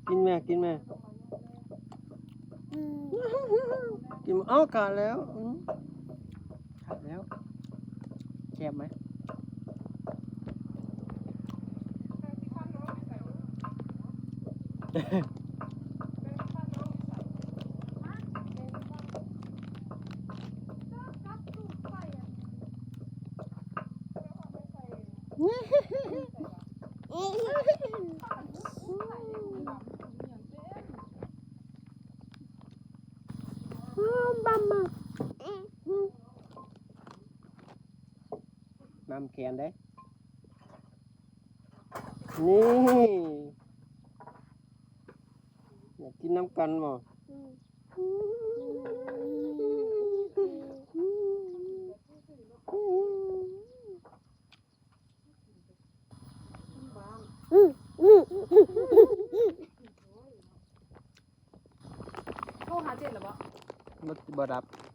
ກິນແມ່ ກິນແມ່ ກິນ. ເອົ້າ ຂາດແລ້ວ ອືມ ຂາດແລ້ວ. ແຊບໄໝ? ນ້ຳແຄນເດ້ ນີ້ ຢາກກິນນຳກັນບໍ່? ອືມ ອືມ ໂທຫາເຈັດແລ້ວບໍ່? ບໍ່ ບໍ່ຮັບ.